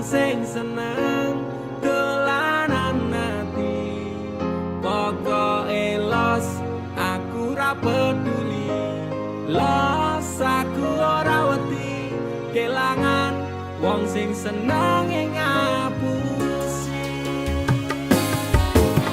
wong sing seneng dolanan ati. Pokoke los, aku ra peduli. Los, aku ora wedi kelangan wong sing seneng ngapusi.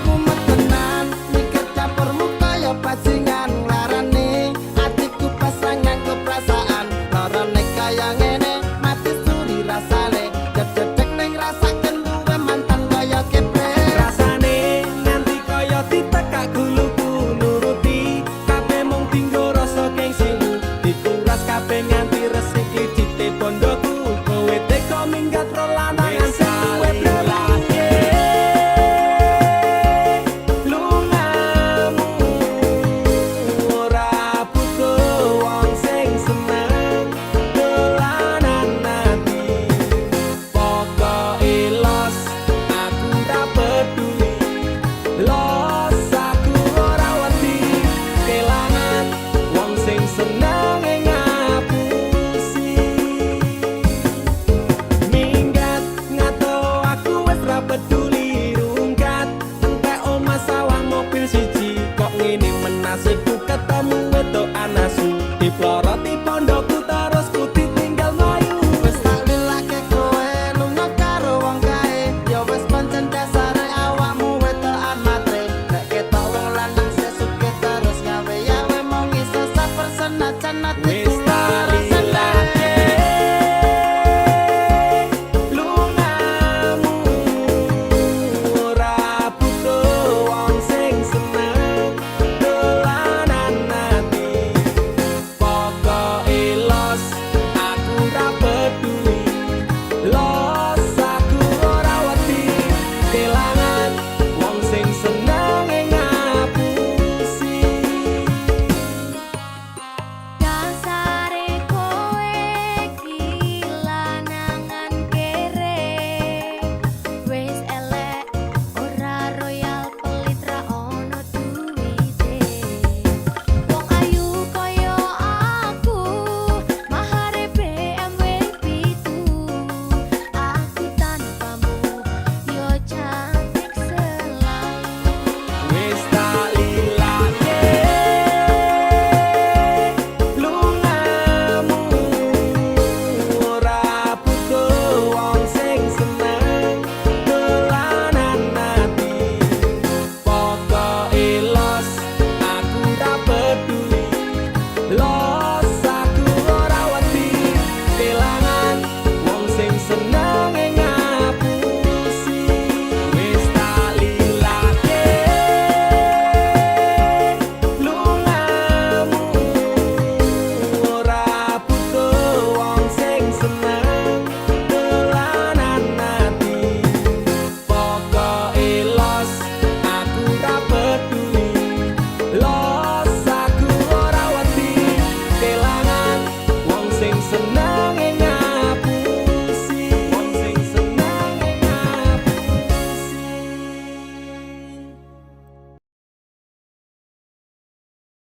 Mumet tenan mikir campurmu kaya bajingan, nglarani atiku pasrah nganggo perasaan. Larane kaya ngene, mati suri rasane. Dedek ning rasaken duwe mantan kaya keple. Rasane nganti kaya ditekak guluku, nuruti kabeh mung dinggo rasa gengsimu. Dikuras kabeh nganti resik licite bondoku. Kowe teko minggat ro lanangan sing duwe brewake. Lungamu ora butuh wong sing seneng dolanan ati. Pokoke los, aku ra peduli. Los, aku ora wedi kelangan wong sing seneng ngapusi. Minggat ngato, aku wis ra peduli. Rungkat entek omah, sawah, mobil siji. Kok ngene men nasibku, ketemu wedok asu, diploroti pondoku.